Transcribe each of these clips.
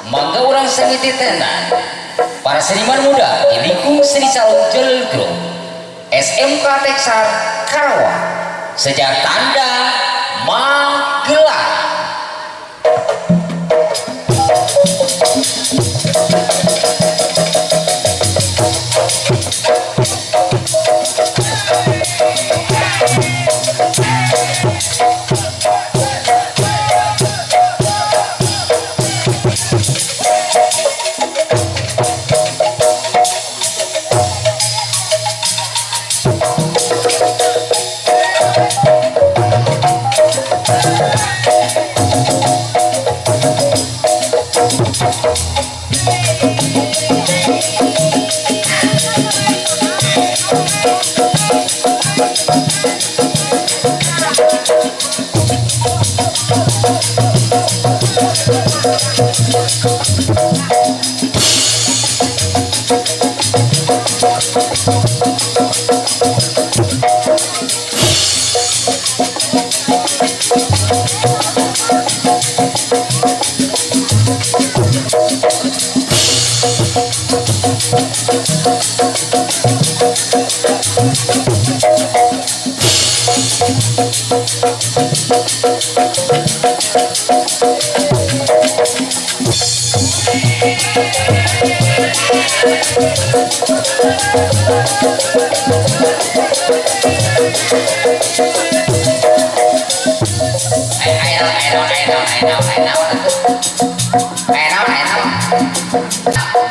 Mangga urang seni titenan para seniman muda di lingkung seni calung Jelgrung SMK Teksar Karawang sejak tanda Magelang.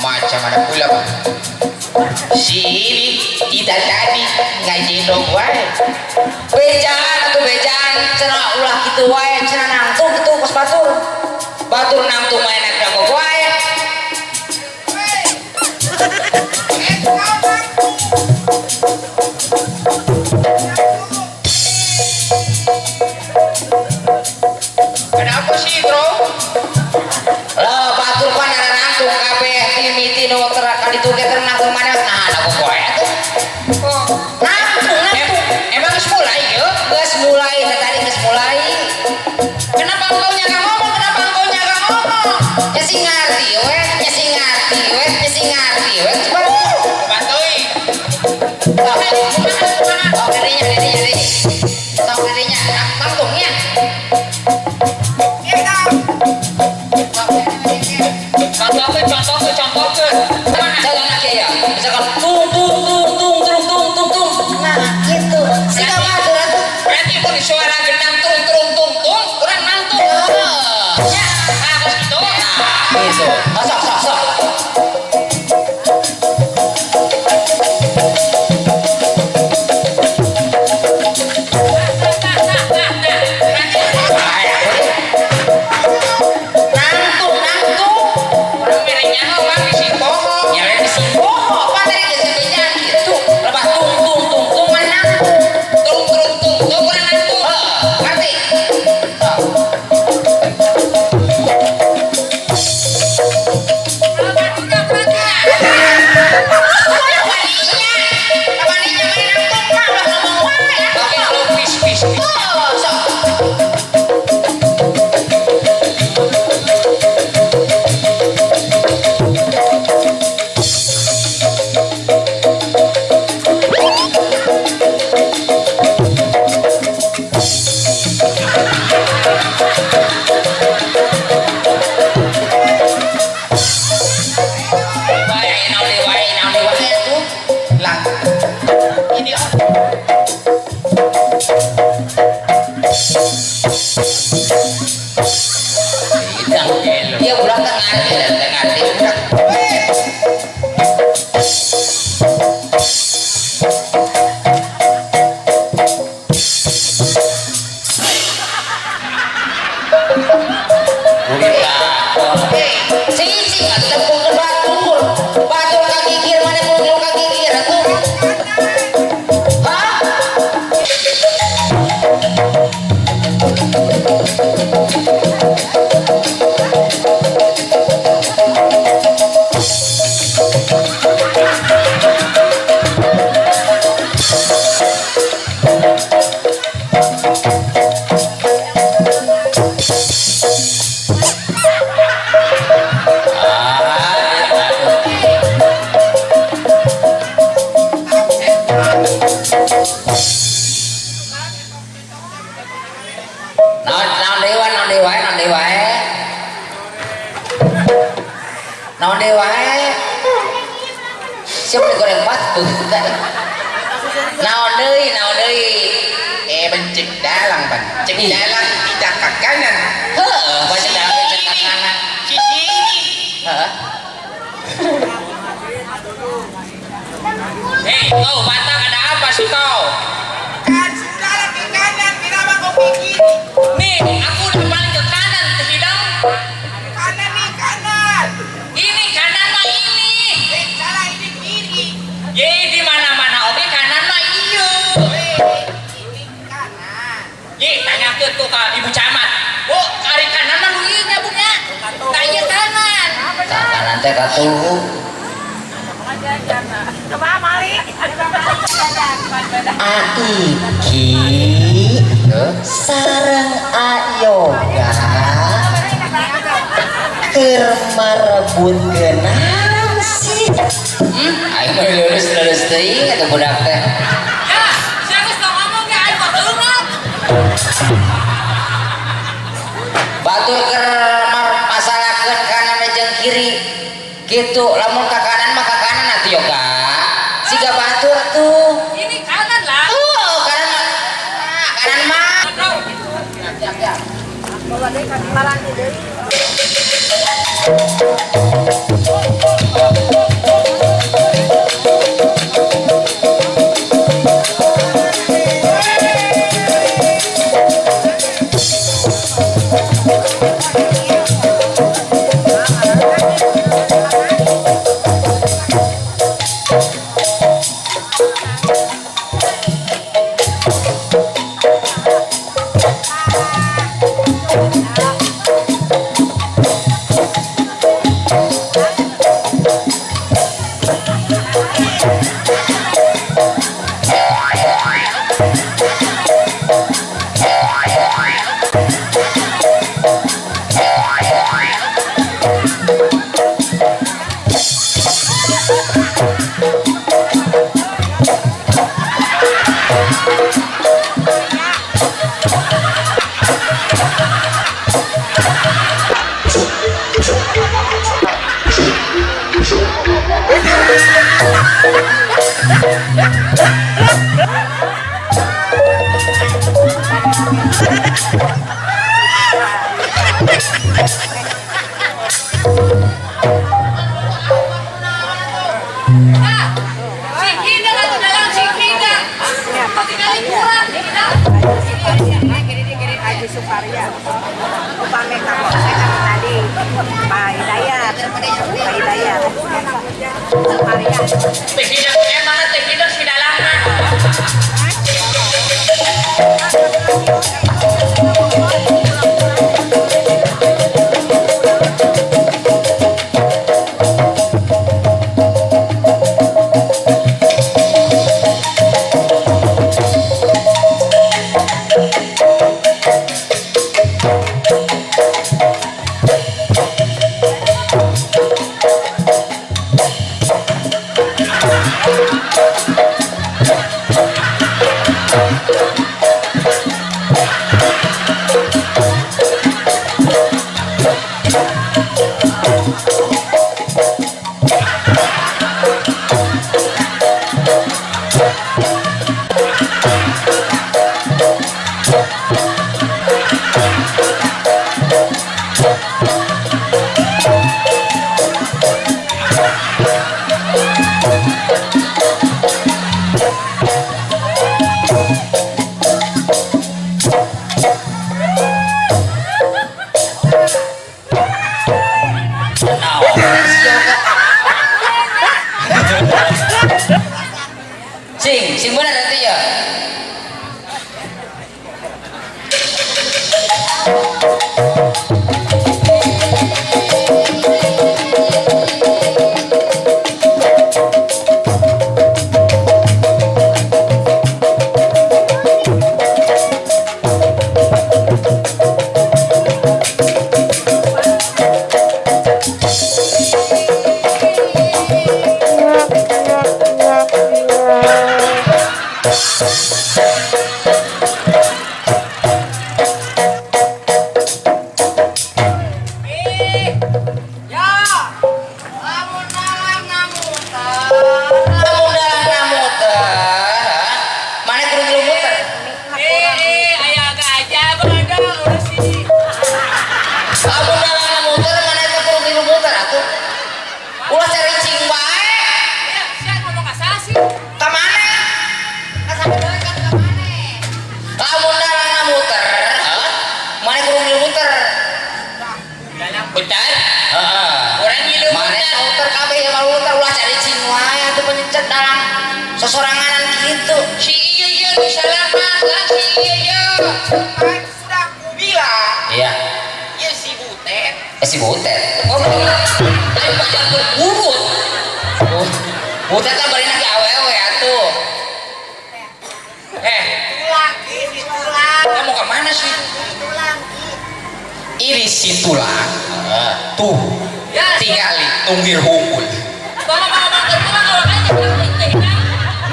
Macam mana pula bang? Sini tidak tadi ngaji dong wae. Bejaan atau bejaan cenah ulah kitu wae cenah nangtung kitu kos batur. Batur nangtung main nak wae. Kenapa sih, Bro? Lah batur pan ada nangtung kabeh mimiti nu tera kaditu ge teu nangtung mana nah ada wae atuh. Oh, Nangtung nangtung. Emang geus mulai yeuh? Geus mulai tadi geus mulai. Kenapa engkau nyaga ngomong? Kenapa engkau nyaga ngomong? Ya sing ngarti we, ya sing ngarti we, ya sing ngarti we. Coba. Bantuin. Oh, kadinya, kadinya, kadinya. Sok kadinya, nangtungnya. Contohkeun, contohkeun, contohkeun. Misalkan anak ya, misalkan tung tung tung tung tung tung tung tung. Nah, gitu. Sika batur atuh. Berarti mun suara gendang tung tung tung tung, urang nangtung. Ya, Ah, kos kitu. nah, gitu. Oh, sok sok sok. Nangtung nangtung. Urang mere nyaho mah bisi poho. Ya bisi poho, apa tadi geus bejaan gitu. Lepas tung tung tung tung mah nangtung. Tung tung tung tung urang nangtung. Heuh, ngerti? Sok. Oke, lu pis pis. Ini Dia udah ngerti, ngerti. Sing atuh tepungkeun batur. Batur kagigir mana kudu kagigir atuh. Hah? Naon deui wae? Siapa digoreng batu? Naon deui, naon deui? Bencik dalang, Pan. Cek dalang tidak ke kanan. Heeh, baca dalang cek ke kanan. Sisi ini. Heeh. Hei, kau Batak ada apa sih kau? Kan sudah lah ke kanan, kenapa kau ke kiri? Nih, aku udah paling ke kanan, ke hidang. Kanan nih, kanan. Ini kanan mah ini. Salah ini kiri. Ye, di mana-mana oke kanan mah iyo. Ini kanan. Ye, tanya ke tuh ke ibu camat. Bu, ari kanan mah nu ieu nya, Bu nya. Tah ieu kanan. Ka kanan teh katuhu. Aiki sareng Ayoga keur marebutkeun naon sih? Aing mah lulus-lulus teuing atuh budak teh. Ya, saya geus tong ngomong ge aing mah keungat. Batur keur masalahkeun kanan jeung kiri. Gitu, lamun ka kanan mah ka kanan atuh yoga. Siga batur tuh. Ini kanan lah. Oh, kanan mah. Ah, kanan mah. Nah, si hidang atuh dalang si hidang. Kok tinggal kurang, hidang. Haji Suparya. Upami Kapolsek kan tadi Pak Hidayat, Pak Hidayat, Suparya. Teh hidang, mana teh hidang si dalang mah. Sing, sing bener nanti ya. Ulah caricing wae. Ya, sia ngomong ka saha sih? Ka maneh? Ka saha deui kan ka maneh? Lamun dalang muter, heuh. Maneh kudu ngilu muter. Bentar. Heeh. Urang ngilu Maneh muter. muter kabeh ya malu muter ulah caricing wae atuh penyecet dalang sosoranganan kitu. Si ieu ieu nu salaman lah si ieu ieu. Kan sudah aku bilang. Iya. Ya si Butet. Eh si Butet. Oh, ayo pacar berburut. Butet kan bari ge awewe atuh. Eh, Tulang, Ki, si tulang. kamu ke mana sih? Tulang, Ki. Ini si tulang. Heeh. Tuh. Ya, Tingali tunggir hungkul. Tolong ngomong ke tulang awak aja.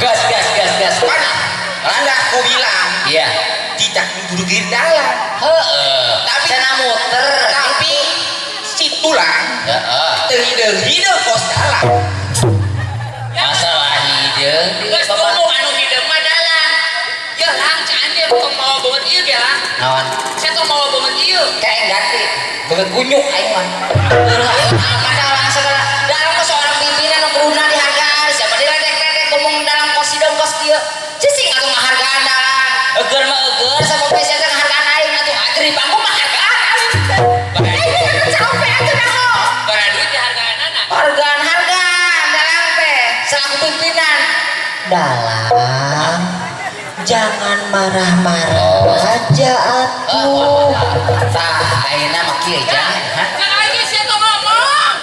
Gas gas gas gas. Mana? Landa aku bilang Iya. tidak duduk di dalam. Heeh. Tapi- cenah muter. Tapi si tulang Heeh. terhide-hide kos dalam. Masalah hideung. Geus ngomong anu hideung mah dalang. Ya lang can dia tong mawa beungeut ieu ge lang. Naon? Saya tong mawa beungeut ieu. Kayak ganti beungeut kunyuk aing mah. Heueuh dalang segala. Dalang mah seorang pimpinan nu kuduna dihargaan. Siapa diledek-ledek ngomong dalang kos hideung kos kieu. Cicing atuh ngahargaan dalang. Eugeun mah eugeun sabab sia teh ngahargaan aing atuh ager di panggung mah hargaan aing. Eh, capek atuh daho. Bara duit dihargaan anak. Hargaan-hargaan dalang teh selaku pimpinan. Dalang, jangan marah-marah aja atuh. Tah, ayeuna mah kieu jang. Hah? Kan aing sia tong ngomong.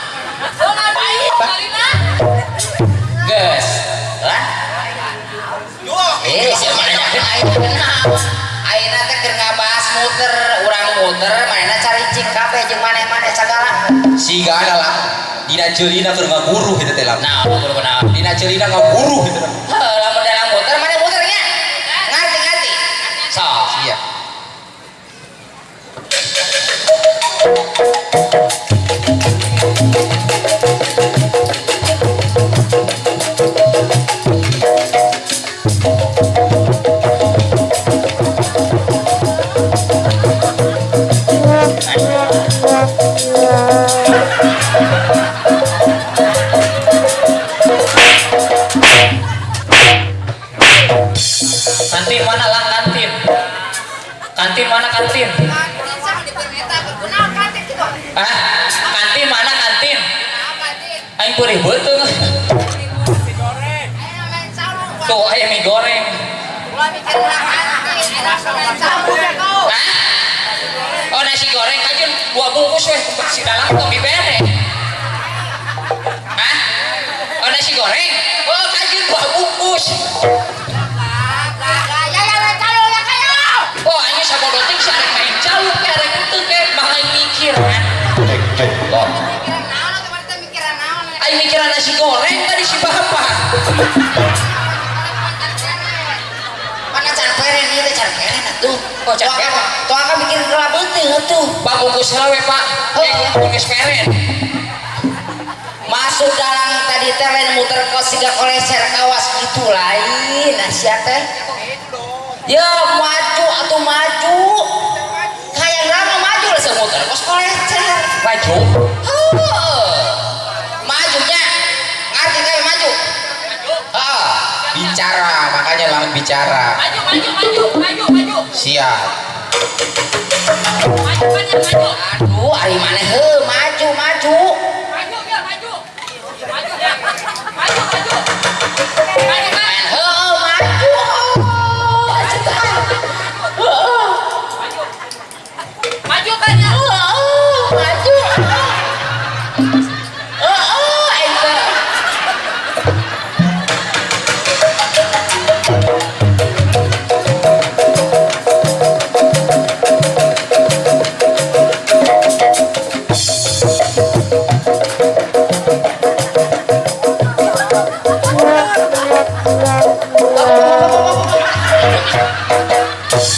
Tong ngapain kalina? Geus. Lah, Duh. eh siapa nanyakeun ayeuna kunaon? Ayeuna teh keur ngabahas muter, urang muter, manehna caricing kabeh jeung maneh-maneh sagala. Siga lah. Dina ceulina keur ngaguruh eta teh lah. Nah, kudu kunaon? Dina ceulina ngaguruh eta teh. Heuh, lamun dalang muter maneh muter nya. Ngarti ngarti. Sok. Iya. Kantin mana lang kantin? Kantin mana kantin? Kantin sama di eta kunaon kantin kitu? Ah, kantin mana kantin? Kunaon kantin? Aing peurih beuteung. Ayo main calung. Tuh aya mie goreng. Ulah mikir ulah kantin, ayo main calung. Hah? Oh nasi goreng kajun dua bungkus weh si dalang tong dibere. Hah? Oh nasi goreng? Oh kajun dua bungkus. Ya ya main calung ya kayo. Oh anjing sabodoting si arek main caluk ke arek henteu ke mah aing mikir kan. Mikiran naon atuh maneh teh mikiran naon? Aing mikiran nasi goreng tadi si bapak. Mana can peren ieu teh can peren atuh. Oh, can peren. Tuh akan mikir heula beuteung atuh. Pak bungkus heula we Pak. Eh bungkus peren. Masuk dalang tadi teh lain muter kos siga koleser kawas gitu lain sia teh. Ya maju atuh maju. Hayang lama maju lah muter kos koleser. Maju. Heuh. Majunya ngarti kayak maju. Maju. Heeh. Bicara, makanya lawan bicara. Maju maju maju maju maju. Siap. Maju kan ya maju. Aduh, ari maneh heuh maju maju. Maju ya maju. Maju ya. Maju maju. Maju kan. Heuh maju. Heuh. Maju. Maju kan ya. Heuh, maju. Heuh, ente.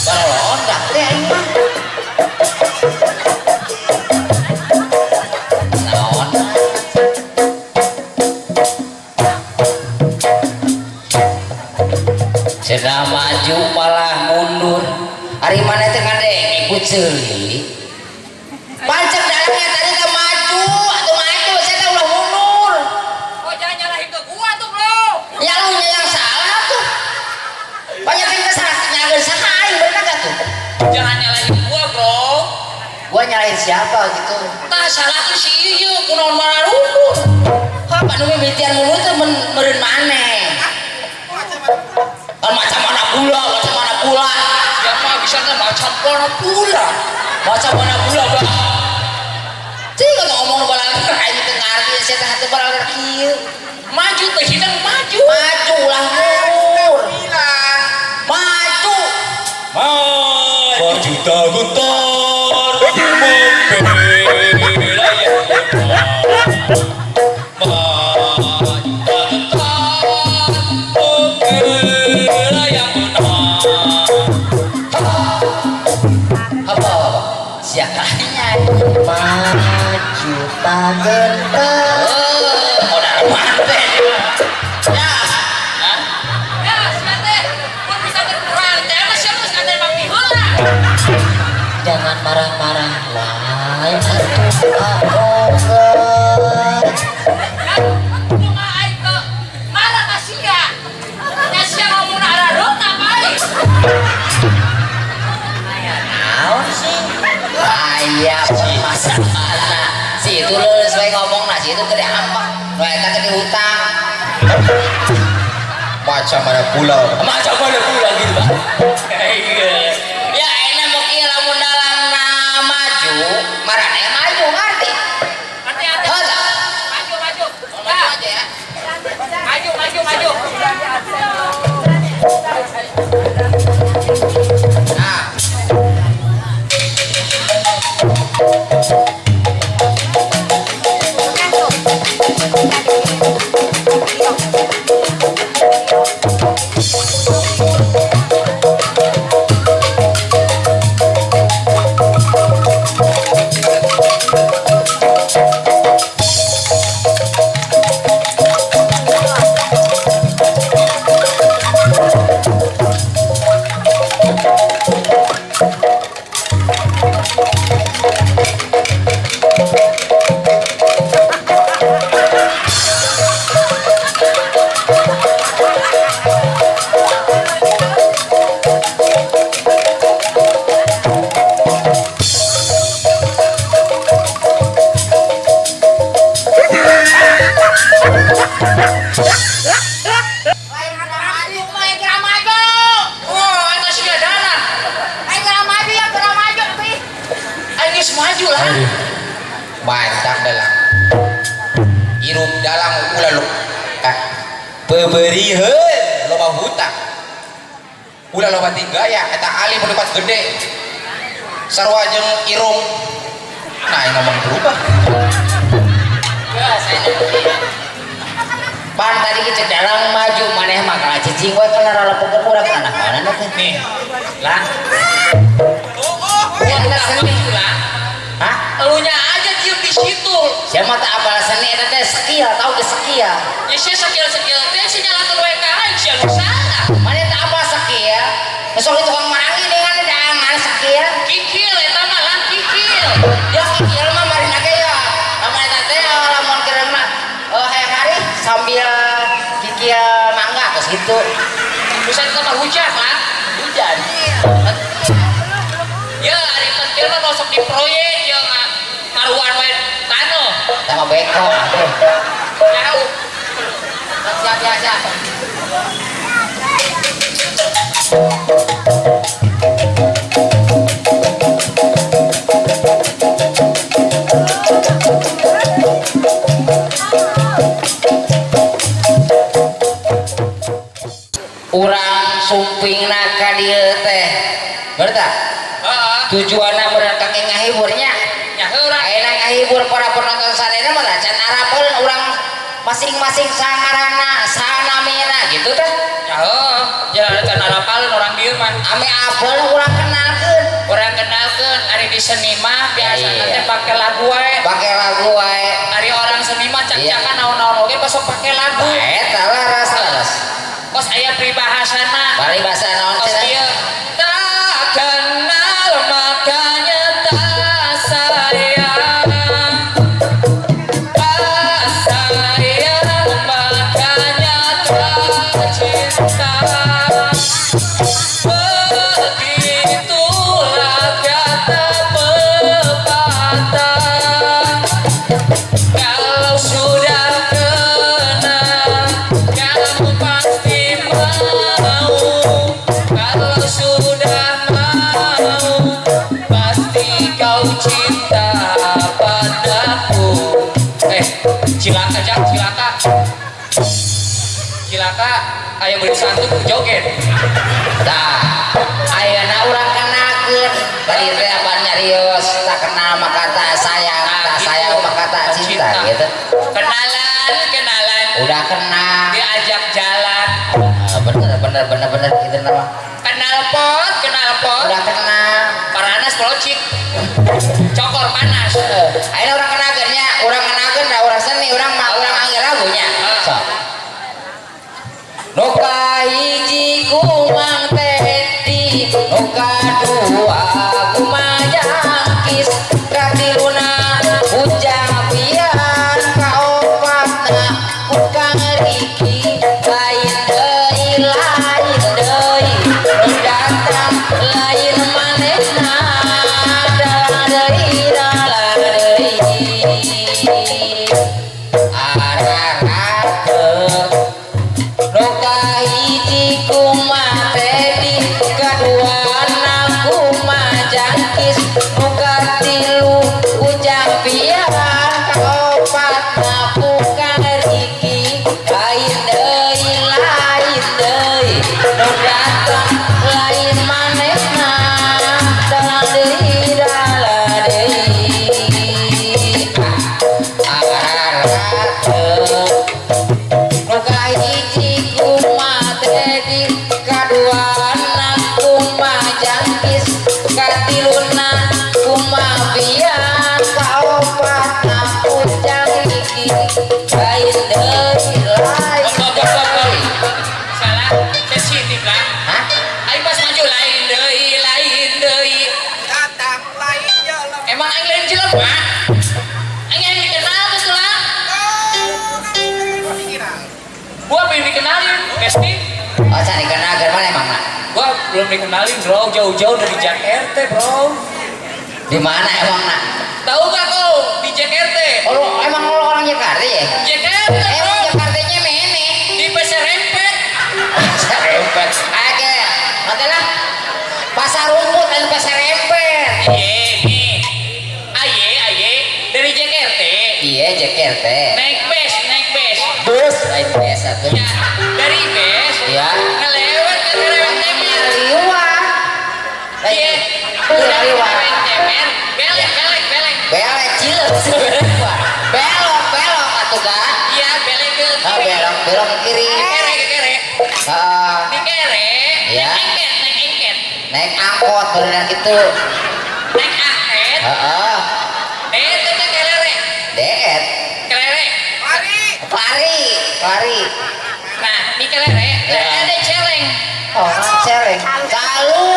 Barolondak teh aing mah. Naon? Cenah maju malah mundur. Ari maneh teh ngadenge ku ceuli. Pancen dalangnya tadi teh maju atuh maju saya teh ulah mundur. siapa gitu. Tah salahkeun si ieu kunaon mararundun. Apa nu mimitian mulut teh meureun maneh. Kan macam mana pula, macam mana pula. Ya mah bisa teh macam mana pula. Macam mana pula, Bang. Cing kalau ngomong nu balaler aing teu ngarti sia teh hate balaler kieu. Maju teh hidung maju. Maju lah mundur. Maju. Maju tak gentar membela yang lemah. Maju tak gentar membela yang benar. Apa apa? Siapa? Maju tak gentar. Oh, modal mante. Ya. Ya, sia teh mun bisa berkurang teh mah sia geus ada mati heula. Jangan marah-marah wae atuh Pak Oger. Kumaha aing teu marah ka sia. Nya sia ngomongna arareuna bae. Naon sih? Aya permasalahan. Si itu leuleus wae ngomong nah si itu gede ampak. Nu eta gede hutang. Macam mana pula? Macam mana pula gitu, Pak? Iya. Ya enak mau kieu lamun dalangna maju, marane maju ngarti. Hati-hati. Heula. Maju, maju. Maju aja ya. Maju, maju, maju. Nah. Lain maju, lain geura maju. Oh, eta sia dana. Aing geura maju ya, geura maju teh. Aing geus maju lah. Mantap dalang. Hirup dalang ulah lu. Beberiheun loba hutang. Ulah loba tinggaya eta ali menupat gede. Sarua jeung irung. Nah, aing ngomong berubah. Pan tadi kita dalang maju maneh mah kalah cicing we kana ralapokeun urang kana naonan teh. Nih. Lah. Ya eta seni. Lah. Hah? Elunya aja diem di situ. Siapa tak apal seni eta teh skill tau ge skill. Ya sia skill-skill teh sia nyalakeun we ka aing sia nu salah. Maneh tak apal skill. Sok tukang marangi dengan dangan skill. Kikil eta mah lah kikil. Ya kikil mah marina ge ya. Lamun eta teh lamun kireuna hayang hari sambil kikil mangga terus gitu. Bisa eta mah hujan lah. Hujan. Ya ari pentil mah masuk di proyek ya ngaruan we taneuh. Sama beko. Jauh. Siap siap siap. Urang sumpingna ka dieu teh. Bener tah? Heeh. Tujuanna meureun kangge ngahiburnya. Nya heurang. Ayeuna ngahibur para penonton sadayana mah can arapkeun urang masing-masing sangarana, sanamina gitu teh. Ya heuh, jalan can arapaleun urang dieu mah. Ame apel urang kenalkeun. Urang kenalkeun ari di seni mah biasana Iya. teh pake lagu wae. Pake lagu wae. Ari orang seni mah cak-cakan naon-naon oge besok pake lagu. Nah, eta laras laras. Kos aya peribahasana. Paribasa naon Kos cenah? ieu tak kenal makanya tak sayang. Tak sayang makanya tak cinta. Begitulah kata pepatah. Cilaka jang, cilaka. Cilaka, aya beli santun joget. Tah, ayeuna urang kenalkeun. Tadi teh apa nyarios tak kenal maka tak sayang, Nah, tak gitu. Sayang maka tak cinta gitu. Kenalan, kenalan. Udah kenal. Diajak jalan. Ah, bener bener bener bener gitu nama. Kenal pot, kenal pot. Udah kenal. Paranas polocik. Cokor panas. Ayeuna urang kenalkeun nya, urang kenalkeun da urang seni, urang mah urang angge lagunya. Sok. Nu kahiji ku Mang Tedi, nu kadua ku Mang Jangkis, katiluna Ujang Pian, kaopatna ku Kang Riki, lain deui lain deui, nu datang lain manehna, dalah deui dalah deui. Ararate. Nu kahiji ku Mang Tedi, kaduana ku Mang Jangkis, nu katilu Ujang Pian, kaopatna ku Kang Riki, lain deui lain deui, nu datang lain manehna, dalah deui dalah deui. Ararate. Nu kahiji ku Mang Tedi, kaduana ku Mang Jangkis, katiluna ku Mang Pian, kaopatna ku Jang Riki, lain deui lain Bop, bop, bop, bop. deui. Salah, sensitif lah. Hah? Aing pas maju lain deui, lain deui. Datang lain jalan. Emang aing lain jelema? Aing yang dikenal betul lah. Gua belum dikenalin, Besti. Oh, cari kenal ke mana emang, Mak? Gua belum dikenalin, bro. Jauh-jauh dari Jakarta, bro. Di mana emang, Nak? Tahu gak kau di Jakarta? Oh, lu, emang lu orang Jakarta ya? Jakarta, Emang bro. Jakartanya mana? Di Peserempet. Serempet. Oke, nanti lah. Pasar rumput dan pasar rempet. Iya, nih. Aye, aye. Dari Jakarta. Iya, Jakarta. Naik bus, naik bus. Bus, lain biasa tuh. Ya, dari bus. Iya. Ngelewat ke Ngelewat Temer. Liwat. Iya. Iya, liwat. Ngelewat Temer. Belek, belek, belek. Belek cilep. Belok, belok atuh ga. Iya, belek ke Ah, kiri. belok, belok ke kiri. Ke kere, ke kere. Ah, Di kere. Iya. Naik engket, naik engket. Naik angkot beneran gitu. Naik angket. Heeh. Itu teh kelere. Deet. Kelere. Lari, lari. Nah, di kelere, Ya. ada celeng. Oh, celeng. Calu.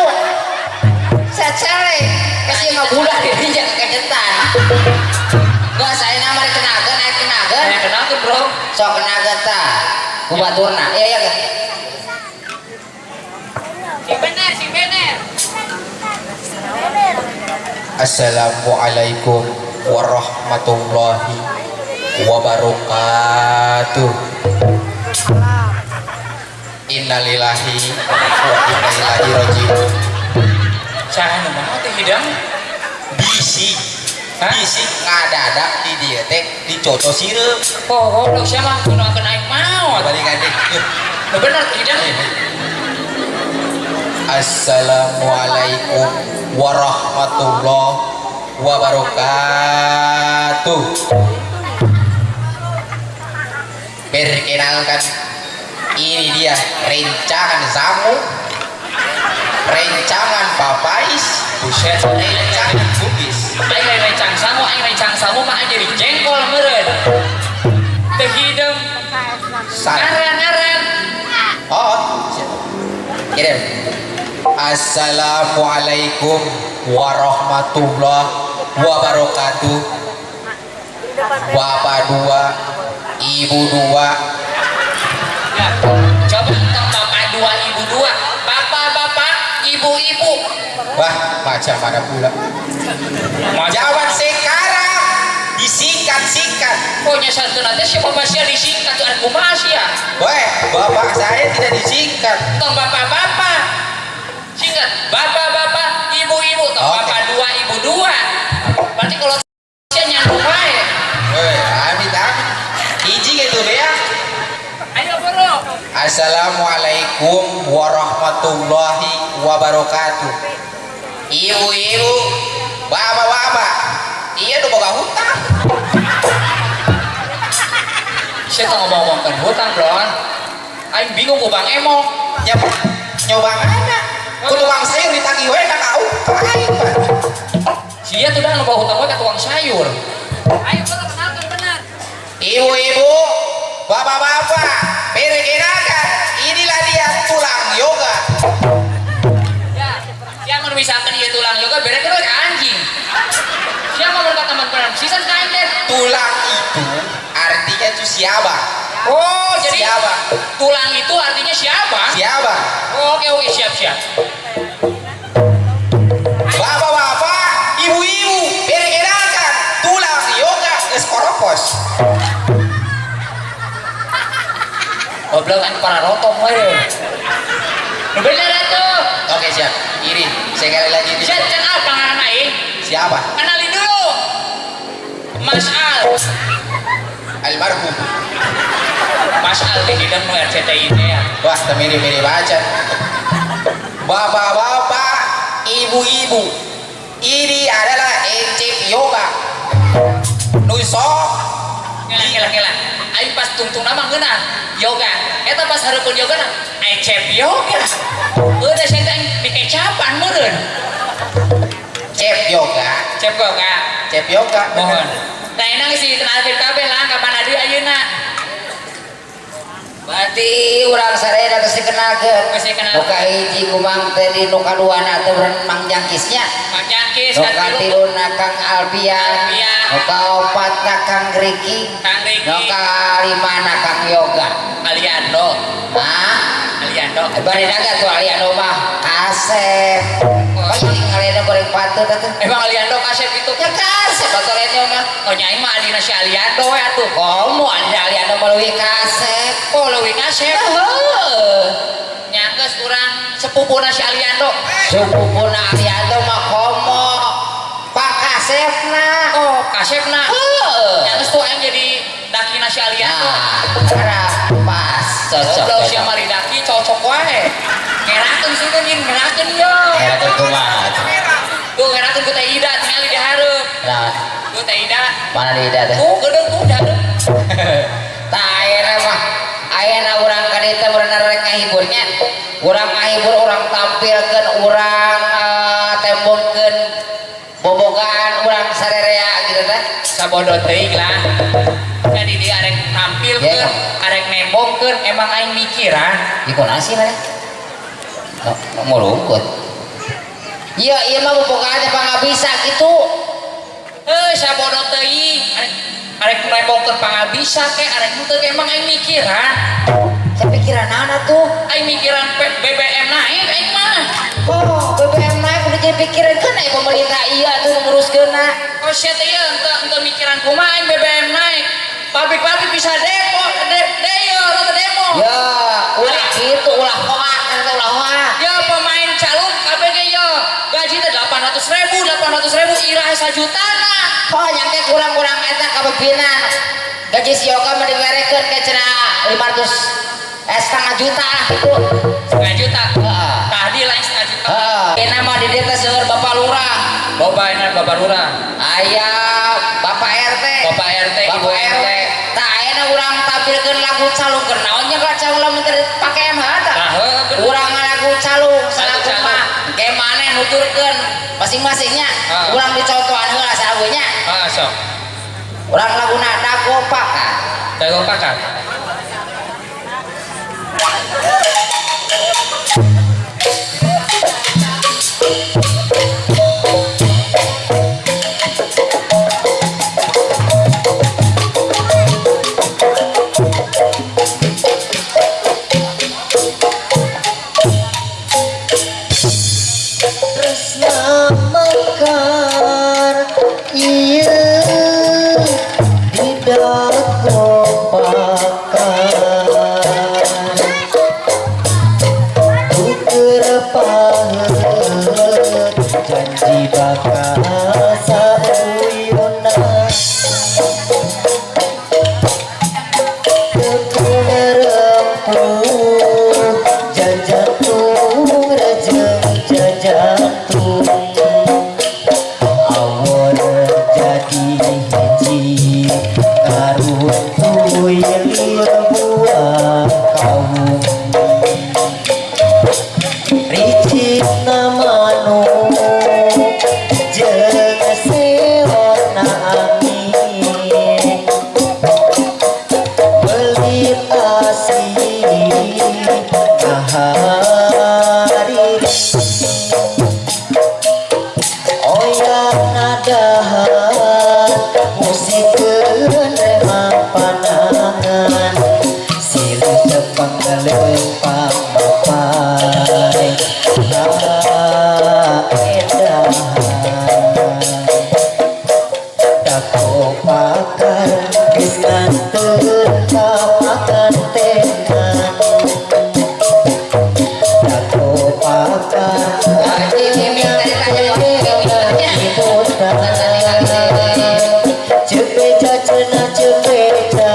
Saya celeng. Kasih ngabudah dirinya kekenyetan. Gak saya nama kenakan, naik kenakan. Naik kenakan, bro. Sok kenakan ta. Ku baturna. Iya, iya. Si bener, si bener. Assalamualaikum warahmatullahi wabarakatuh. Innalillahi wa inna ilaihi rajiun. Saha nu mau teh hidang? Bisi, bisi ngadadak di dieu teh dicoco sireum. Oh, goblok siapa? Kudu akan aing maot. Balikan deh. Nu bener teh hidang. Assalamualaikum warahmatullahi wabarakatuh. Perkenalkan, ini dia rencangan Zamu, rencangan Papais, Buset. Rencangan Bugis. Aing lain rencang sangu, aing rencang sangu mah aing jadi jengkol meureun. Teu hideung. Salah. Ngaran-ngaran. Oh, siap. Kirim. Assalamualaikum warahmatullahi wabarakatuh. Bapak dua, ibu dua. Ya, coba tentang bapak dua, ibu dua. Bapak-bapak, ibu-ibu. Wah, macam mana pula? Zaman sekarang disingkat-singkat. Pokoknya satu nanti siapa masih disingkat tuh aku masih ya. Weh, bapak saya tidak disingkat. Tong bapak-bapak. Singkat, bapak-bapak, ibu-ibu. Tong Oke. bapak dua, ibu dua. Berarti kalau saya nyambung wae. Weh, amit amit. Assalamualaikum warahmatullahi wabarakatuh. Ibu-ibu, bapak-bapak, iya nu boga hutang. Saya teu ngomong-ngomongkeun hutang, Don. Aing bingung ku Bang Emok. Nya nyoba mana? Ku tukang sayur ditagih we ka kau. Ka aing, Pak. Sia tuh dah nu bawa hutang we ka tukang sayur. Ayo kalau kenalkan benar. Ibu-ibu, bapak-bapak, perkenalkan, inilah dia tulang yoga. Ya, yang mun misalkan ieu tulang yoga bere kudu ka anjing. Sia mah mun ka teman benar sisan ka aing teh. Tulang itu artinya itu siapa? Oh, jadi Siapa? Tulang itu artinya siapa? Siapa? Oh, oke oke, siap siap. Bapak-bapak, ibu-ibu, perkenalkan, tulang yoga geus koropos. Goblok kan para rotong we. Nu bener atuh. Oke, siap. Ini sekali lagi ini. Sia can apa ngaran aing? Siapa? Kenalin dulu. Mas Al. Almarhum. Mas Al di hidung nu RCTI teh ya. Wah, mirip-mirip aja. Bapak-bapak, ibu-ibu, ini adalah Encep Yoga. Nu sok Kela kela kela. Aing pas tungtung nama ngeunah yoga. Eta pas hareupeun yoga na Ecep Yoga. Udah saya teh dikecapan meureun. Cep Yoga, Cep Yoga. Cep Yoga. Mohon. Nah, enak sih kenalkeun kabeh lah kapan adi ayeuna. Berarti urang sarena geus dikenalkeun. Geus dikenalkeun. Nu kahiji ku Mang Tedi, nu kaduana teh urang Mang Jangkisnya. Mang Jangkis, Nu katiluna Kang Alpian. Alpian. Nu kaopatna Kang Riki. Kang Riki. Nu kalimana Kang Yoga. Aliando. Hah? Aliando. Bari daga tuh Aliando mah kasep. Oh, jadi Aliando goreng patut atuh. Emang Aliando kasep itu? Ya kasep atuh Aliando mah. Oh, nya aing mah adina si Aliando we atuh. Komo adina Aliando mah leuwih kasep. Oh, leuwih kasep. Heuh. Nya geus urang sepupuna si Aliando. Sepupuna Aliando mah komo Pak kasepna. Oh, kasepna. Heuh. Nya geus tuh aing jadi dakina si Aliando. Nah, karena pas cocok. Goblok sia mah daki cocok wae. Ngerakeun sih teh ngerakeun yo. Ngerakeun kumaha? Tuh ngerakeun ku Teh Ida tingali di hareup. Nah, Tuh Teh Ida. mana di Ida teh? Tuh geudeung tuh di hareup. Tah ayeuna mah ayeuna urang ka dieu teh bener rek ngahiburnya. Urang ngahibur, urang tampilkeun, urang tembongkeun bobogaan urang sarerea gitu teh. Sabodo teuing lah. Jadi dia arek tampilkeun, Ya. arek nembongkeun, emang aing mikiran. Ieu kunaon sih maneh? Ngurungkut. Iya, iya mah bobogaan teh pangabisa gitu. Heuh, sabodo teuing. Arek nembongkeun pangabisa ke, arek henteu ke, emang aing mikiran. Saya pikiran naon atuh? Aing mikiran BBM naik aing mah. Oh, BBM naik udah jadi pikiran kan aya pemerintah iya atuh nguruskeunna. Oh sia teh ieu henteu mikiran kumaha aing BBM naik. Pabrik-pabrik bisa demo, deyo atau demo. Ya, ulah gitu, ulah hoak, kan ulah hoak. Ya pemain calon KBG yo gaji teh 800.000, 800.000 irah sajutana. Oh, nyangke kurang-kurang eta kapimpinan. Gaji si Yoga mah diberekeun ke cenah 500 setengah juta lah gitu. Setengah juta. Heeh. Tadi lain setengah juta. Heeh. Ini mah di dieu teh seueur Bapak Lurah. Loba ini Bapak Lurah. Aya Bapak RT. Bapak RT, Ibu Bapak RT. RW. Tah ayeuna urang tampilkeun lagu calung keur naon nya ka calung lamun teu pake MH tah. Nah, heuh, bener. Urang ngalagu calung salagu calung. mah. Engke maneh nuturkeun masing-masingnya. Ah. Urang dicontohan heula salagunya. Ah, sok. Urang laguna dago pakat. Dago pakat. Tresna mekar ieu di dago pakar. Huntuy lir buah kaum Ricik nama manuk jeung seorna angin belit asih ngahari oyang nadahan musikeun remang panangan silih tepang leumpang mapai kaendahan Dako pakar geus nganteur ka pangantenan Dako pakar Ceuk beja cenah ceuk beja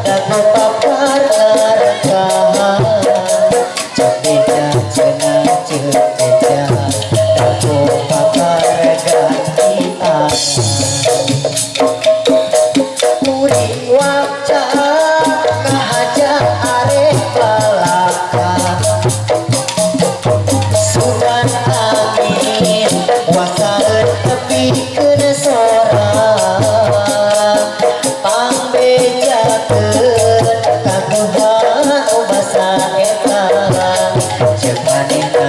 dago pakar ngarekahan Ceuk beja cenah ceuk beja dago pakar gantian Kuring waca ngahaja arek balaka Sugan angin wasaeun tepikeun sora Pangbejakeun kaguhan basa eta Ceuk manehna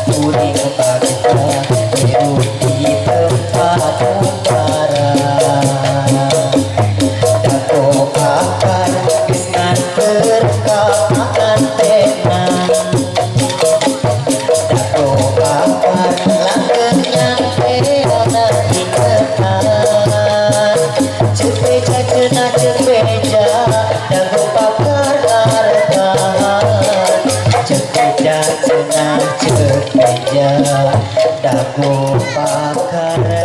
kuring bagja hirup di tempat umpara Dako pakar geus nganteur ka pangantenan Dako pakar langgeng nyanteana ingetan Ceuk beja cenah ceuk beja dago pakar ngarekahan Ceuk beja cenah ceuk beja dago pakar.